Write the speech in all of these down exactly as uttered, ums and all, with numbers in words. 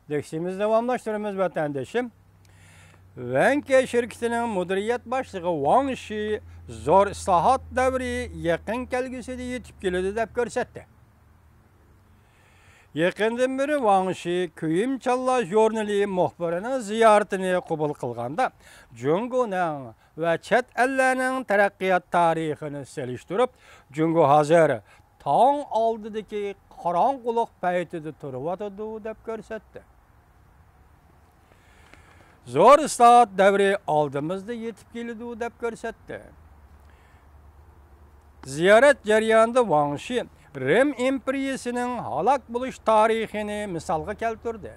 لېكسىيىمىزنى داۋاملاشتۇرىمىز، ۋەتەندىشىم. ۋەنكى شىركىتىنىڭ مۇدىرىيەت باشلىقى ۋاڭ شى زور ئىسلاھات دەۋرى يېقىن كەلگۈسىدە يېتىپ كېلىدۇ دەپ كۆرسەتتى. يېقىندىن بېرى ۋاڭ شى كۆيۈمچانلار ژۇرنىلى مۇخبىرىنىڭ زىيارىتىنى قوبۇل قىلغاندا، جۇڭگونىڭ ۋە چەت ئەللەرنىڭ تەرەققىيات تارىخىنى سېلىشتۇرۇپ، جۇڭگو ھازىر تاڭ ئالدىدىكى قاراڭغۇلۇق پەيتىدە تۇرۇۋاتىدۇ دەپ كۆرسەتتى. زور ئىسلاھات دەۋرى ئالدىمىزدا يېتىپ كېلىدۇ دەپ كۆرسەتتى. زىيارەت جەريانىدا ۋاڭ شى رىم ئىمپېرىيىسىنىڭ ھالاك بولۇش تارىخىنى مىسالغا كەلتۈردى.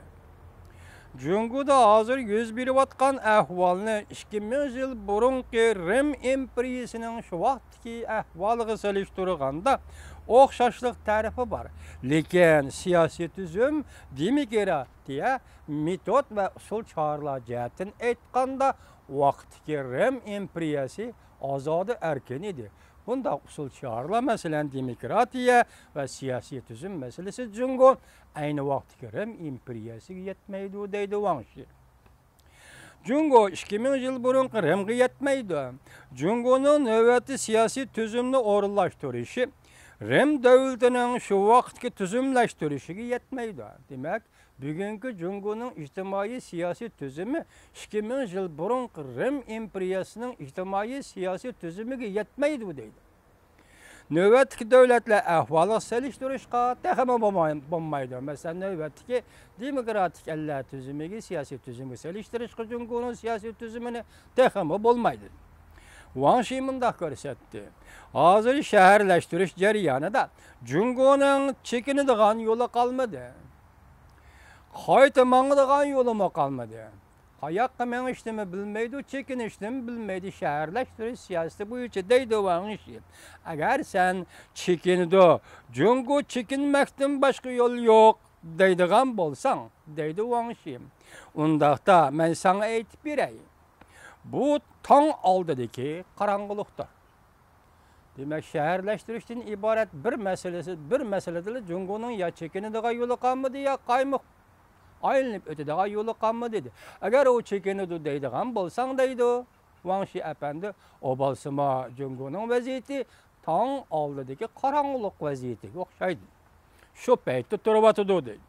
جۇڭگودا ھازىر يۈز بېرىۋاتقان ئەھۋالنى ئىككى مىڭ يىل بۇرۇنقى رىم ئىمپېرىيىسىنىڭ شۇ ۋاقىتتىكى ئەھۋالىغا سېلىشتۇرغاندا ئوخشاشلىق تەرىپى بار. لېكىن سىياسىي تۈزۈم، دېموكراتىيە، مېتود ۋە ئۇسۇل چارىلار جەھەتتىن ئېيتقاندا، ۋاقىتتىكى رىم ئىمپېرىيەسى ئازادە ئەركىن ئىدى. بۇنداق ئۇسۇل چارىلار، مەسىلەن، دېموكراتىيە ۋە سىياسىي تۈزۈم مەسىلىسى جۇڭگو ئەينى ۋاقىتتىكى رىم ئىمپېرىيەسىگە يەتمەيدۇ، دەيدۇ ۋاڭ شى. جۇڭگو ئىككى مىڭ يىل بۇرۇنقى رىمغا يەتمەيدۇ. جۇڭگونىڭ نۆۋەتتە سىياسىي تۈزۈمنى ئورۇنلاشتۇرۇشى رىم دۆلىتىنىڭ شۇ ۋاقىتتىكى تۈزۈملەشتۈرۈشىگە يەتمەيدۇ. دېمەك، بۈگۈنكى جۇڭگونىڭ ئىجتىمائىي سىياسىي تۈزۈمى ئىككى مىڭ يىل بۇرۇنقى رىم ئىمپېرىيەسىنىڭ ئىجتىمائىي سىياسىي تۈزۈمىگە يەتمەيدۇ، دەيدۇ. نۆۋەتتىكى دۆلەتلەر ئەھۋالىغا سېلىشتۇرۇشقا تېخىمۇ بولماي-، بولمايدۇ. مەسىلەن، نۆۋەتتىكى دېموكراتىك ئەللەر تۈزۈمىگە، سىياسىي تۈزۈمگە سېلىشتۇرۇشقا جۇڭگونىڭ سىياسىي تۈزۈمىنى تېخىمۇ بولمايدۇ. ۋاڭ شى مۇنداق كۆرسەتتى: ھازىر شەھەرلەشتۈرۈش جەريانىدا جۇڭگونىڭ چېكىنىدىغان يولى قالمىدى. قايتا ماڭىدىغان يولىمۇ قالمىدى. قاياققا مېڭىشنىمۇ بىلمەيدۇ، چېكىنىشنىمۇ بىلمەيدۇ شەھەرلەشتۈرۈش سىياسىتى بويىچە، دەيدۇ ۋاڭ شى. ئەگەر سەن چېكىنىدۇ، جۇڭگو چېكىنمەكتىن باشقا يول يوق، دەيدىغان بولساڭ، دەيدۇ ۋاڭ شى، ئۇنداقتا مەن ساڭا ئېيتىپ بېرەي. بۇ تاڭ ئالدىدىكى قاراڭغۇلۇقتۇر. دېمەك، شەھەرلەشتۈرۈشتىن ئىبارەت بىر مەسىلىسى، بىر مەسىلىدىلا جۇڭگونىڭ يا چېكىنىدىغان يولى قالمىدى، يا قايمۇق ئايلىنىپ ئۆتىدىغان يولى قالمىدى، دېدى. ئەگەر ئۇ چېكىنىدۇ دەيدىغان بولساڭ، دەيدۇ ۋاڭ شى ئەپەندى، ئۇ بولسىمۇ جۇڭگونىڭ ۋەزىيىتى تاڭ ئالدىدىكى قاراڭغۇلۇق ۋەزىيىتىگە ئوخشايدۇ. شۇ پەيتتە تۇرۇۋاتىدۇ، دەيدۇ.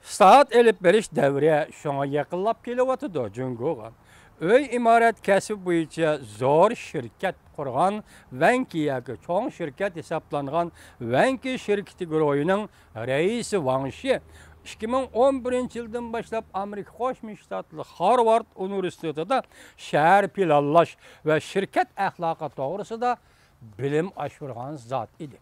ئىسلاھات ئېلىپ بېرىش دەۋرى شۇڭا يېقىنلاپ كېلىۋاتىدۇ جۇڭگوغا. ئۆي ئىمارەت كەسپى بويىچە زور شىركەت قۇرغان ۋەنكى ياكى چوڭ شىركەت ھېسابلانغان ۋەنكى شىركىتى گۇرۇھىنىڭ رەئىسى ۋاڭ شى ئىككى مىڭ ئون بىرىنچى يىلدىن باشلاپ ئامېرىكا قوشما شتاتلىق خارۋارد ئۇنىۋېرسىتېتىدا شەھەر پىلانلاش ۋە شىركەت ئەخلاقى توغرىسىدا بىلىم ئاشۇرغان زات ئىدى.